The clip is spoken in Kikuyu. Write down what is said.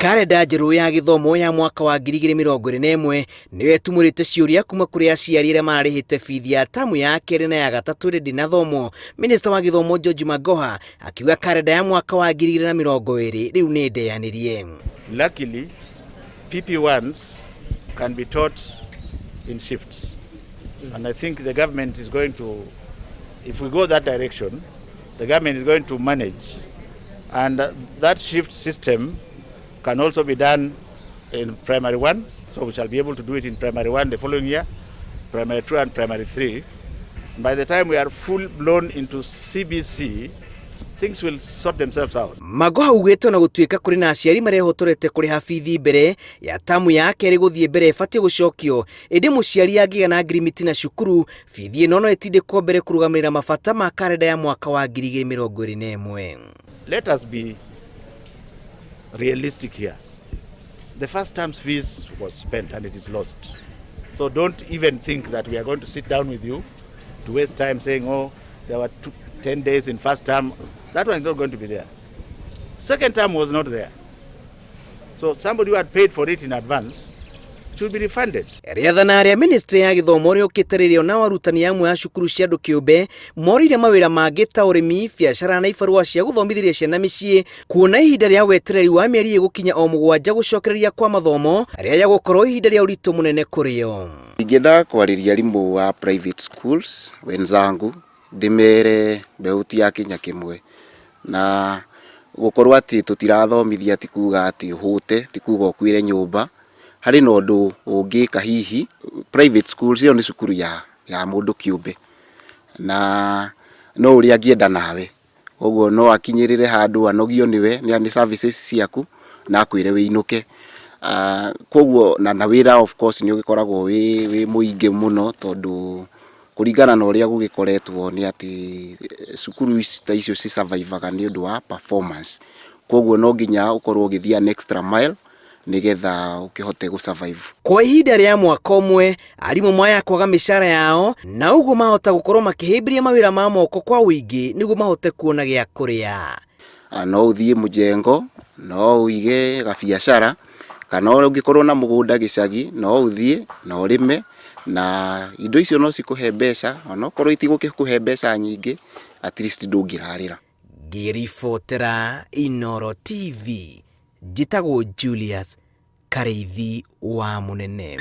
Karenda njerũ ya gĩthomo ya mwaka wa 2021 nĩyo ĩtumũrĩte ciũria kuma kũrĩ aciari arĩa mararĩhĩte bithi ya tamu ya kerĩ na ya gatatũ ĩrĩ ndĩnathomwo. Minista wa gĩthomo George Magoha akiuga karenda ya mwaka wa 2020 rĩu nĩ ndeanĩrie. Luckily, PP1s can be taught in shifts. And I think the government is going to, if we go that direction, the government is going to manage. And that shift system can also be done in primary one. So we shall be able to do it in primary one the following year, primary two and primary three. By the time we are full blown into CBC, things will sort themselves out. Magoha augĩte ona gũtuĩka kũrĩ na aciari marehotorete kũrĩha bithi mbere ya tamu ya kerĩ gũthiĩ mbere ĩbatiĩ gũcokio, ĩndĩ mũciari angĩgĩa na ngirimiti na cukuru, bithi ĩno no ĩtindĩkwo mbere kũrũgamĩrĩra mabata ma karenda ya mwaka wa 2021. Let us be realistic here. The first term's fees was spent and it is lost. So don't even think that we are going to sit down with you to waste time saying, oh, there were 10 days in first term. That one is not going to be there. Second term was not there. So somebody who had paid for it in advance should be refunded. Rĩathana rĩa ministry ya gĩthomo rĩũkĩte rĩrĩa onao arutani amwe a cukuru cia andũ kĩũmbe morĩire mawĩra mangĩ ta ũrĩmi, biacara na ibarũa cia gũthomithĩria ciana mĩciĩ, kuona ihinda rĩa wetereri wa mĩeri ĩgũkinya o 7 gũcokereria kwa mathomo rĩaya gũkorwo ihinda rĩa ũritũ mũnene kũrĩ o. Ingĩenda kwarĩria arimũ a private schools wenzangu, ndĩmere mbeũ ti ya kinya kĩmwe, na gũkorwo atĩ tũtirathomithia ti kuga atĩ ũhũte, ti kuga ũkuĩre nyũmba. Harĩ na ũndũ ũngĩka hihi private schools ĩyo nĩ cukuru ya mũndũ kĩũmbe, na no ũrĩa angĩenda nawe, koguo no akinyĩrĩre handũ anogio nĩwe nĩ services ciaku na akwĩre wĩinũke. Koguo na wĩra of course nĩ ũgĩkoragwo wĩ mũingĩ mũno, tondũ kũringana na ũrĩa gũgĩkoretwo nĩ atĩ cukuru ici ta icio ci survive-aga nĩ ũndũ wa performance, koguo no nginya ũkorwo ũgĩthiĩ an extra mile nĩgetha ũkĩhote gũ survive. Kwa ihinda rĩa mwaka ũmwe arimũ maya kwaga mĩcara yao na ũguo mahota gũkorwo makĩhĩmbĩria mawĩra ma moko kwa ũingĩ nĩguo mahote kuona gĩa kũrĩa. No ũthiĩ mũjengo, no ũige gabiacara, kana ũngĩkorwo na mũgũnda gĩcagi no ũthiĩ na ũrĩme, na indo icio no cikũhe mbeca, onokorwo itigũkĩkũhe mbeca nyingĩ, at least ndũngĩrarĩra. Ngĩribotera Inooro TV, njĩtagwo Julius Karĩithi wa Mũnene.